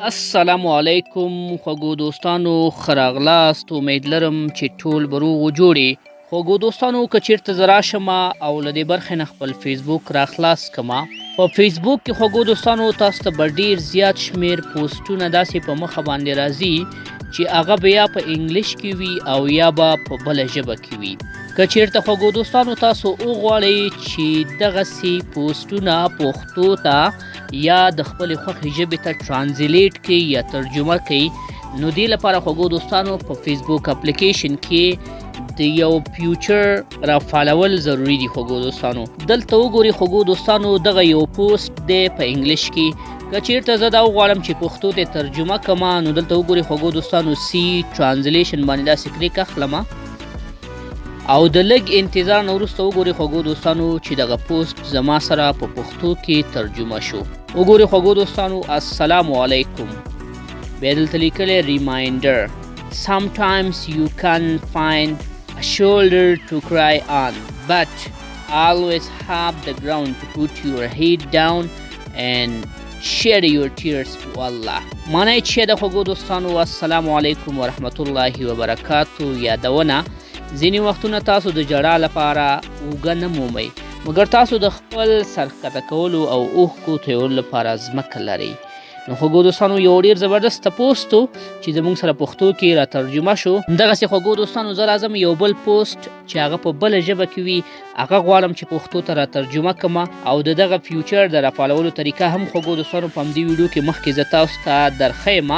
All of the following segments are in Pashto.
السلام علیکم خوږو دوستانو، ښه راغلاست. امید لرم چې ټول به روغ و جوړ. خوږو دوستانو، که چیرته زه راشم او له دې برخې نه خپل فیسبوک را خلاص کړم، په فیسبوک کې خوږو دوستانو تاسو ته به ډیر زیات شمیر پوسټونه داسې په مخه باندې راځي چې هغه به یا په انګلیش کې وي او یا به په بله ژبه کې وي. که چیرته خوږو دوستانو تاسو وغواړئ چې دغسې پوسټونه پښتو ته یا د خپلې خوښې ژبې ته translate کړئ یا ترجمه کړئ، نو دې لپاره خوږو دوستانو په فیسبوک اپلیکیشن کې د یو feature را فعالول ضروري دي. خوږو دوستانو، دلته وګورئ خوږو دوستانو، دغه یو پوسټ دی په انګلیش کې. که چیرته زه دا وغواړم چې پښتو ته ترجمه کړم، نو دلته وګورئ خوږو دوستانو، see translation باندې داسې کلیک اخلم او د لږ انتظار نه وروسته وګورئ خوږو دوستانو چې دغه پوسټ زما سره په پښتو کې ترجمه شو. وګورئ خوږو دوستانو، السلام علیکم، بیا دلته لیکلی reminder: sometimes you can find a shoulder to cry on, but always have the ground to put your head down and shed your tears to Allah. معنی چې د خوږو دوستانو، السلام علیکم ورحمت الله وبرکاتو، یادونه: ځینې وختونه تاسو د ژړا لپاره اوږه نه مومئ، مګر تاسو د خپل سر ښکته کولو او اوښکو تویولو لپاره ځمکه لرئ. نو خوږو دوستانو، یو ډیر زبردست پوسټ و چې زموږ سره پښتو کې را ترجمه شو. دغسې خوږو دوستانو، زه راځم یو بل پوسټ چې هغه په بله ژبه کې وي، هغه غواړم چې پښتو ته را ترجمه کړم او د دغه feature د رافعالولو طریقه هم خوږو دوستانو په همدې ویډیو کې مخکې زه تاسو ته درښیم.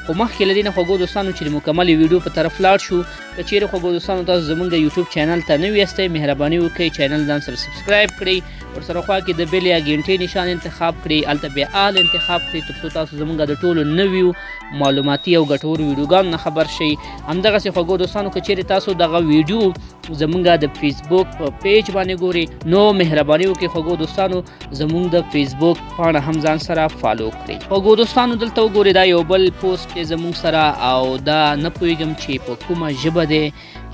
خو مخکې له دې نه خوږو دوستانو چې د مکملې ویډیو په طرف لاړ شو، که چیرې خوږو دوستانو تاسو زمونږ یوټیوب چینل ته نوي یاستئ، مهرباني وکړئ چینل ځان سره subscribe کړئ، ورسره خوا کې د bell یا ګینټې نشان انتخاب کړئ، هلته بیا all انتخاب کړئ، ترڅو تاسو زمونږ د ټولو نویو معلوماتي او ګټورو ویډیوګانو نه خبر شئ. همدغسې خوږو دوستانو، که چیرې تاسو دغه ویډیو زمونږ د فیسبوک په page باندې ګورئ، نو مهرباني وکړئ خوږو دوستانو زمونږ د فیسبوک پاڼه هم ځان سره follow کړئ. خوږو دوستانو، دلته وګورئ، دا یو بل پوسټ دی زمونږ سره او دا نه پوهېږم چې په کومه ژبه دی،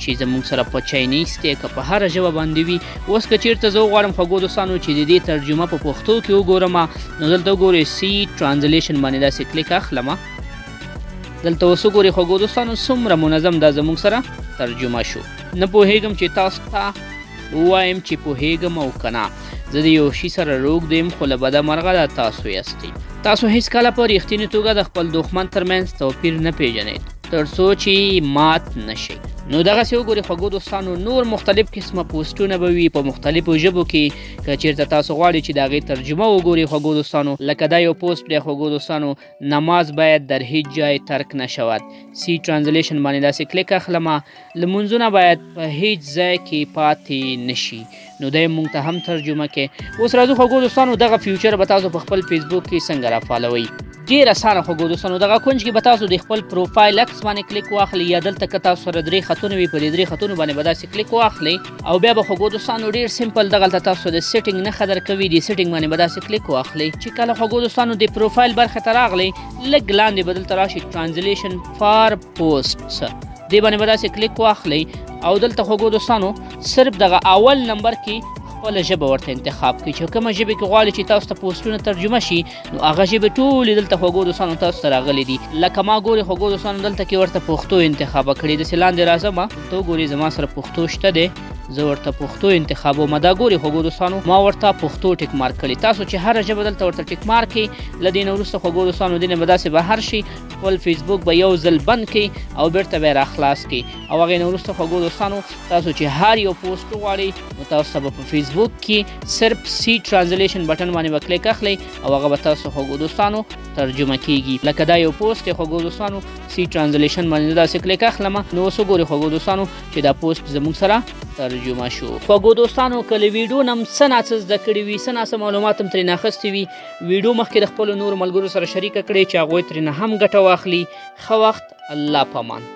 چې زمونږ سره په Chinese دی که په هره ژبه باندې وي. اوس که چیرته زه وغواړم خوږو دوستانو چې د دې ترجمه په پښتو کې وګورم، نو دلته وګورئ، see translation باندې داسې کلیک اخلم. دلته اوس وګورئ خوږو دوستانو، څومره منظم دا زمونږ سره ترجمه شو. نه پوهېږم چې تاسو ته ووایم چې پوهېږم او که نه. زه د یو شي سره روږدی یم، خو له بده مرغه دا تاسو یاستئ. تاسو هیڅکله په ریښتیني توګه د خپل دښمن ترمنځ توپیر نه پیژنئ تر څو چې مات نشئ. نو دغسې وګورئ خوږو دوستانو، نور مختلف قسمه پوسټونه به وي په مختلفو ژبو کې. که چیرته تاسو غواړئ چې د هغې ترجمه وګورئ خوږو دوستانو، لکه دا یو پوسټ دی خوږو دوستانو، نماز باید در هیڅ جای ترک نشود. see translation باندې داسې کلیک اخلم، لمونځونه باید په هیڅ ځای کې پاتې نشي. نو دی مونږ ته هم ترجمه کې. اوس راځو خوږو دوستانو، دغه feature به تاسو په خپل فیسبوک کې څنګه رافعالوئ؟ ډیر اسانه خوږو دوستانو، دغه کنج کې به تاسو د خپل پروفایل عکس باندې کلیک واخلئ، یا دلته که تاسو سره درې خطونه وي، په دې درې خطونو باندې به داسې کلیک واخلئ او بیا به خوږو دوستانو ډیر simple دغلته تاسو د setting نښه درکوي، د setting باندې به داسې کلیک واخلئ. چې کله خوږو دوستانو د پروفایل برخې ته راغلئ، لږ لاندې به دلته راشي translation for posts، دې باندې به داسې کلیک واخلئ او دلته خوږو دوستانو صرف دغه اول نمبر کې خپله ژبه ورته انتخاب کړئ چې کومه ژبه کې غواړئ چې تاسو ته پوسټونه ترجمه شي. نو هغه ژبې ټولې دلته خوږو دوستانو تاسو ته راغلي دي. لکه ما ګوري خوږو دوستانو، دلته کې ورته پښتو انتخاب کړې. داسې لاندې راځم، دلته وګورئ، زما سره پښتو شته دی، زه ورته پښتو انتخابوم. دا ګوري خوږو دوستانو، ما ورته پښتو tick mark کړې. تاسو چې هره ژبه دلته ورته tick mark کړئ، له دې نه وروسته خوږو دوستانو دې نه به داسې بهر شي، خپل فیسبوک به یو ځل بند کړئ او بیرته به یې راخلاص کړئ او هغې نه وروسته خوږو دوستانو تاسو چې هر یو پوسټ وغواړئ، نو تاسو ته به په فیسبوک کې صرف see translation button باندې به کلیک اخلئ او هغه به تاسو خوږو دوستانو ترجمه کیږي. لکه دا یو پوسټ دی خوږو دوستانو، see translation باندې داسې کلیک اخلم، نو اوس وګورئ خوږو دوستانو چې دا پوسټ زموږ سره ترجمه شو. خوږو دوستانو، که له ویډیو نه هم څه ناڅه زده کړي وي، څه ناڅه معلومات هم ترېنه اخیستي وي، ویډیو مخکې د خپلو نورو ملګرو سره شریکه کړئ چې هغوی ترېنه هم ګټه واخلي. ښه وخت، الله پامان.